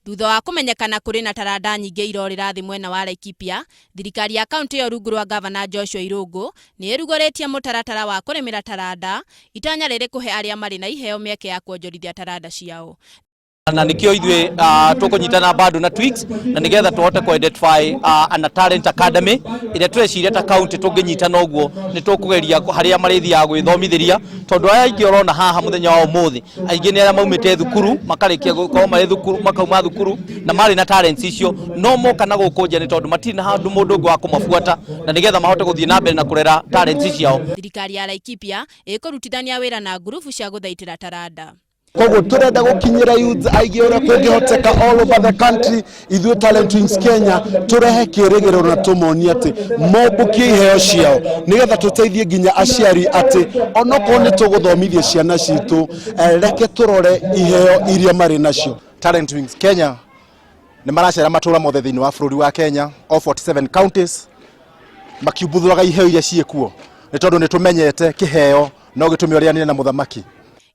Thutha wa kũmenyekana kũrĩ na taranda nyingĩ irorĩra thĩ mwena wa Laikipia, thirikari ya kaunti ĩyo rungu rwa ngavana Joshua Irũngũ nĩ ĩrugũrĩtie mũtaratara wa kũrĩmĩra taranda, itanya rĩrĩ kũhe arĩa marĩ na iheo mĩeke ya kuonjorithia taranda ciao. Na nikio ithuĩ tũkũnyitana bado na Twigs na nigetha tũhote ku identify ana talent academy ĩrĩa tũreciria ta county tũngĩnyitana ũguo nĩ tũkũgeria harĩa marĩthiaga gwĩthomithĩria, tondũ aya aingĩ ũrona haha mũthenya wa ũmũthĩ aingĩ nĩ arĩa maumĩte thukuru, makarĩkia gũkorwo marĩ thukuru, makauma thukuru na marĩ na talents icio, no moka na gũkũ nja nĩ tondũ matirĩ na handũ mũndũ ũngĩ wa kũmabuata na nĩgetha mahote gũthiĩ na mbere na kũrera talents ciao. Thirikari ya Laikipia ĩkũrutithania wĩra na ngurubu cia gũthaitĩra taranda. Koguo turenda gukinyira youths aingĩ ũrĩa kũngĩhoteka all over the country. Ithuĩ Talent Wings Kenya tũrehe kĩrĩgĩrĩro na tũmonie atĩ mombũkie iheo ciao, nĩgetha tũteithie nginya aciari atĩ onokorwo nĩ tũgũthomithia ciana citũ, reke tũrore iheo iria marĩ nacio. Talent Wings Kenya nĩ maracera matũra mothe thĩinĩ wa bũrũri wa Kenya, all 47 counties, makiumbuthũraga iheo iria ciĩkuo, nĩ tondũ nĩ tũmenyete kĩheo no gĩtũme ũrĩanĩre na mũthamaki.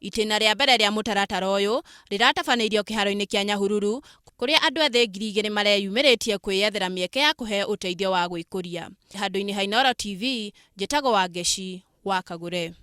Itĩna rĩa mbere rĩa mũtaratara ũyũ rĩratabanĩirio kĩharo-inĩ kĩa Nyahururu, kũrĩa andũ ethĩ 2000 mareyumĩrĩtie kwĩyethera mĩeke ya kũheo ũteithio wa gwĩkũria. Handũ-inĩ ha Inooro TV, njĩtagwo Wangeci wa Kagũre.